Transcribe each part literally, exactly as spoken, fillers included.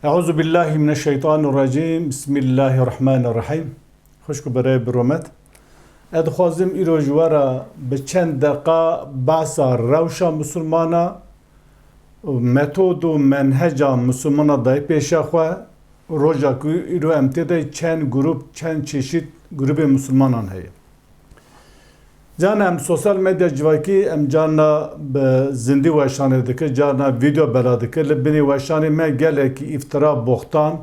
Euzu billahi mineşşeytanirracim. Bismillahirrahmanirrahim. Xwişk û birayê bi rûmet. Ez dixwazim îro ji we re bi çend deqa behsa rewşa misilmana, metod û menheca misilmana dayê pêşa xwe. Roja ku îro em tê de çend grûp, çend çeşît grûbê misilmanan heye. Carna em sosyal medya civakî em carna bi zindî weşanê dike, carna vîdeo bela dike. Li binê weşanê me gelekî îftira, boxtan,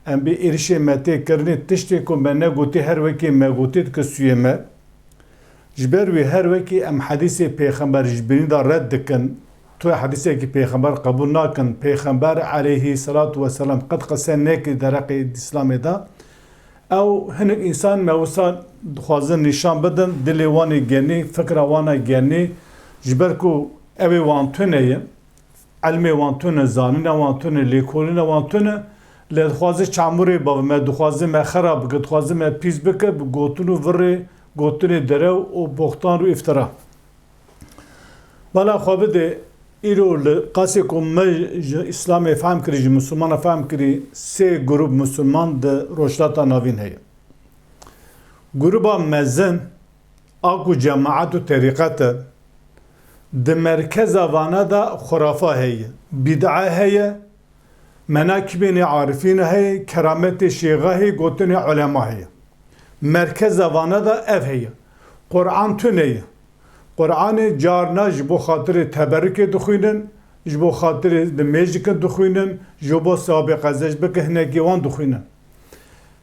em bi êrişê me tê kirinê, tiştê ku me negotî her wekî me gotî dike sûyê me. Ji ber wî her wekî em hedîsê pêxember ji binî de red dikin. Tu hedîsekî pêxember qebûl nakin. Pêxember aleyhî selatu weselam qet qise nekir dereqê Îslamê de. Ew hinek însan me wisa dixwazin nîşan bidin, dilê wan ê genî, fikra wan e genî, ji ber ku ew ê wan tune ye, ilmê wan tune, zanîna wan tune, lêkolîna wan tune, lê dixwaze çamurê bavime, dixwaze me xera bike, dixwaze me pîs bike, bi gotin û virê gotinê derew û boxtan û îftira. Bala xwe bide, îro li qasê ku me ji Îslamê fehm kirî, ji Misilmana fehm kirî, sê grûp Misilman di Rojhilata Navîn heye. Grûba mezin, a ku cemaet û terîqet e, di merkeza vana de xurafa heye, bîd'a heye, menakibên arifîn heye, kerametê şêxa heye, gotinê ulema heye. Merkeza vana de ev heye. Quran tune ye. Quranê carna ji bo xatirê teberikê dixwînin, ji bo xatirê di mêjikin dixwînin, ji bo sewabê qezenc bike hinekî wan dixwînin.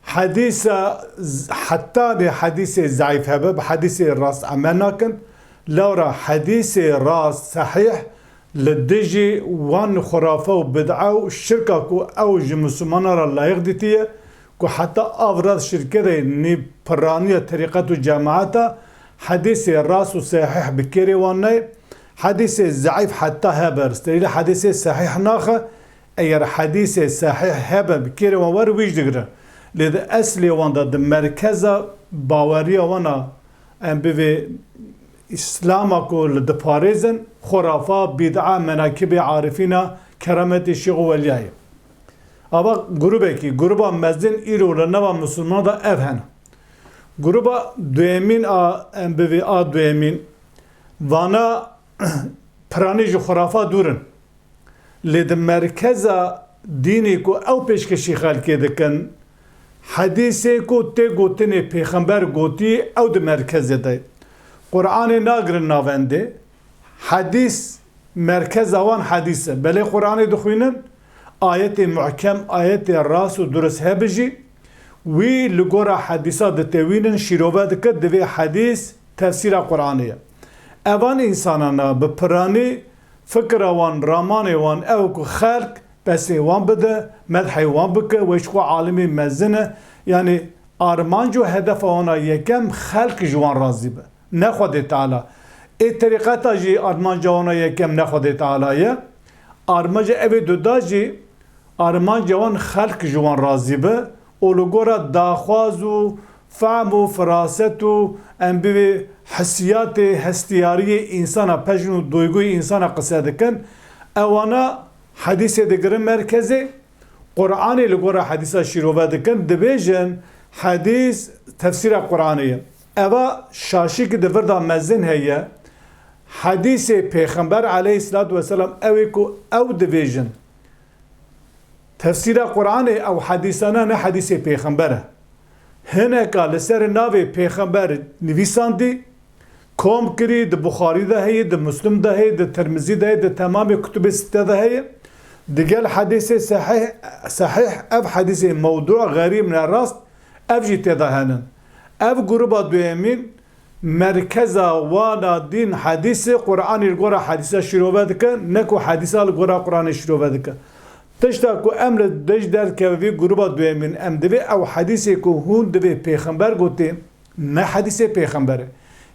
Hedîsa z-, hetanê hedîsê zeîf hebe, bi hedîsê rast emel nakin. Lewra hedîsê rast, sehîh, li dijî wan xurafe û bid'a û şirka ku ew ji Misilmana re layiq dîtiye, ku heta av rast şirke de nî piraniya terîqet û cemaeta, hedîsê rast û sehîh bi kêrê wan nayê. Hedîsê zeîf heta hebe, risteyî li hedîsê sehîh naxe, eger hedîsê sehîh hebe bi kêrê wan were wî jî digire. Lê di eslê wan de, di merkeza baweriya wan a, em bivê Îslama ku li diparêzin, xurafa, bîd'a, menakibê arifîna, kerametê şêx û weliyayê. Ava grûbekî, grûba mezin îro li nava misilman de ev hene. Grûba duyemîn a, em bivê a duyemîn, vana piranî ji xurafa dûr in. Lê di merkeza dînê ku ew pêşkêşî xelkê dikin, hedîsê ku tê gotinê pêxember gotî, ew di merkezê de ye. Quranê nagirin navendê, hedîs merkeza wan hedîs e. Belê Quranê dixwînin, ayetê muhkem, ayetê rast û durist hebe jî, wî li gora hedîsa ditewînin, şîrove dike, divê hedîs tefsîra Quranê ye. Evan însanana bi piranî fikra wan, ramanê wan ew ku xelk pesê wan bide, medhê wan bike, wê ji xwe alimê mezin e. Yanî armanc û hedefa wan a yekem xelk ji wan razî be, ne Xwedê Teala. Ê terîqeta jî armanca wan a yekem ne Xwedê Teala ye. Armanca ev ê duda jî, armanca wan xelk ji wan razî be û li gora daxwaz û fehm û firaset û em bivê hissiyatê, hestiyariyê însana, pejn û duyguya însana qise dikin. Ewana hedîsê digirin merkezê, Quranê li gora hedîsa şîrove dikin, dibêjin hedîs tefsîra Quranê ye. Eva şaşî ki di vir de mezin heye, hedîsê Pêxember aleyhisselatu vesselam, ew ê ku ew dibêjin, tefsîra Quranê, ew hedîsana ne hedîsê pêxember e. Hineka li ser navê pêxember nivîsandî, kom kirî, di Buxarî de heye, di Muslim de heye, di Tirmizî de heye, di temamê kutubê sitte de heye. Digel hedîsê sehîh, sehîh, ev hedîsê mewdû, xerîb, nerast, ev jî tê de henin. Ev grûba duyemîn, merkeza wana dîn hedîsê Quranê li gora hedîsa şîrove dike, ne ku hedîsa li gora Quranê şîrove dike. Tişta ku em li dij derkeve vî grûba duyemîn, em divê ew hedîsê ku hûn divê pêxember gotê, ne hedîsê pêxember e.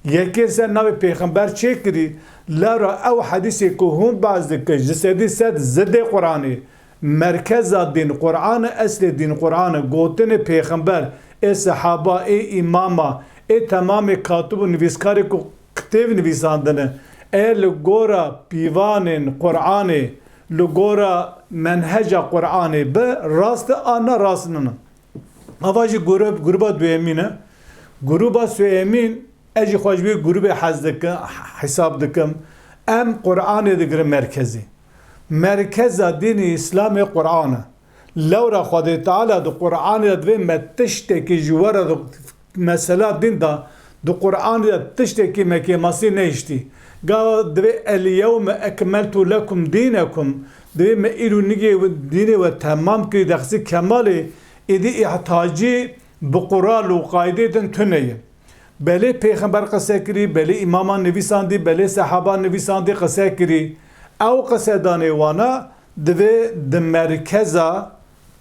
Yekê ser navê pêxember çêkirî, lewra ew hedîsê ku hûn behs dike, ji sedî sed zidê Quranê, merkeza dîn Quran e, eslê dîn Quran e, gotinê pêxember, ê sehaba, ê îmama, ê temamê katib û nivîskarê ku kitêb nivîsandine, ê li gora pîvanên Quranê, li gora menheca Qur'anê bi rast e, a ne rast nîne. Ava jî grûb-, grûba duyemîn e. Grûba sêyemîn, ez jî xwe ji vê grûbê hez dikim, hesab dikim. Em Qur'anê digirin merkezê. Merkeza dînê Îslamê Qur'an e. Lewra Xwedê Teala di Qur'anê de divê me tiştekî ji we re di mesela dîn de di Qur'anê de tiştekî me kêmasî nehiştî. Gava divê "El yewme ekmeltu lekum dînekum", divê me îro nigê dînê we temam kirî, dexsî kemalê, êdî îhtacî bi qural û qaydê din tune ye. Belê pêxember qise kirî, belê îmaman nivîsandî, belê sehaban nivîsandî qise kirî. Ew qisedanê wana divê di merkeza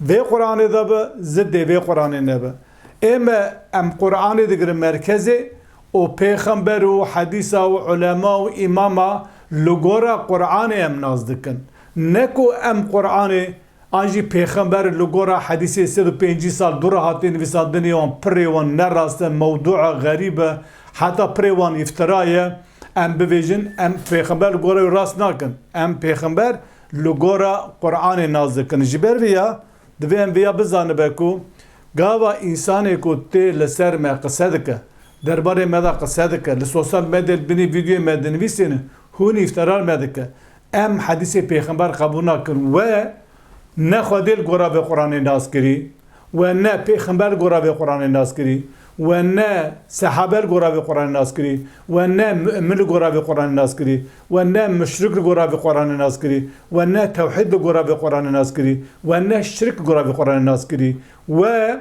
vê Qur'anê de bi, zidê vê Qur'anê nebe. Ê me em Qur'anê digirin merkezê û pêxember û hedîsa û ulema û îmama li gora Qur'anê em nas dikin. Ne ku em Qur'anê an jî pêxember li gora hedîsê sed û pêncî sal dû re hatiye nivîsandinê wan pirê wan ne rast e, mewdû e, xerîb e, heta pirê wan îftira ye. Em bivêjin, em pêxember li gora wî rast nakin. Em pêxember li gora Qur'anê nas dikin. Ji ber vê ya, divê em vê ya bizanibe ku gava însanê ku tê li ser me qise dike, derbarê me de qise dike, li sosyal medyayê binî vîdyoyê me dinivîsîne, hûn îftira li me dike. Em hedîsê pêxember qebûl nakin. We ne Xwedê li gora vê Qur'anê nas kirî, we ne pêxember li gora vê Qur'anê nas kirî, we ne sehabe li gora vê Qur'anê nas kirî, we ne mu'min li gora vê Qur'anê nas kirî, we ne muşrik li gora vê Qur'anê nas kirî, we ne tewhîd li gora vê Qur'anê nas kirî, we ne şirk li gora vê Qur'anê nas kirî, we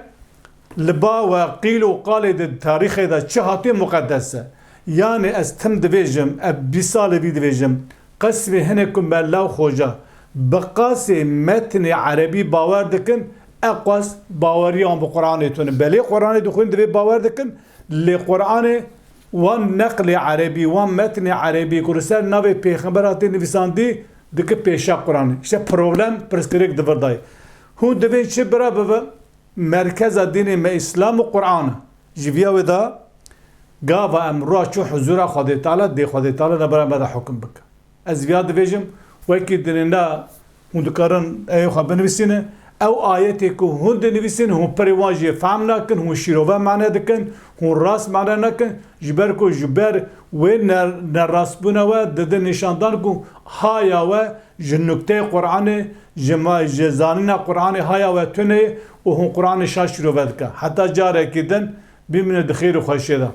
li ba we qîl û qalê de tarîxê de çi hatiye muqedes e. Yanî ez tim divêjim, ev bîst salê vî divêjim, qismê hinek ku mela û xoca bi qasê metnê erebî bawer dikin, eqas baweriya wan bi Qur'anê tune. Belê Qur'anê dixwîn divê bawer dikin, lê Qur'anê wan neqlê erebî, wan metnê erebî ku li ser navê pêxember hatiye nivîsandî, dike pêşa Qur'anê. Îşte problem, pirsgirêk di vir de ye. Hûn divên çi bira bibe? Merkeza dînê me Îslam û Qur'an e. Ji viya wê de gava em ruha çû huzûra Xwedê Teala, dê Xwedê Teala li bera me de hukum bike. Ez viya divêjim, wekî dinêna hûn dikarin eyê xwe binivîsîne, ew ayetê ku hûn dinivîsîn, hûn pirê wan jê fehm nakin, hûn şîrove mane dikin, hûn rast mane nakin, ji ber ku ji ber wê ne-, nerastbûna we didin nîşandan ku haya we ji nukteyê Qur'anê, ji ma-, ji zanîna Qur'anê haya we tune ye û hûn Qur'anê şaş şîrove dike. Heta carekî din bimîne di xêr û xweşiyê de.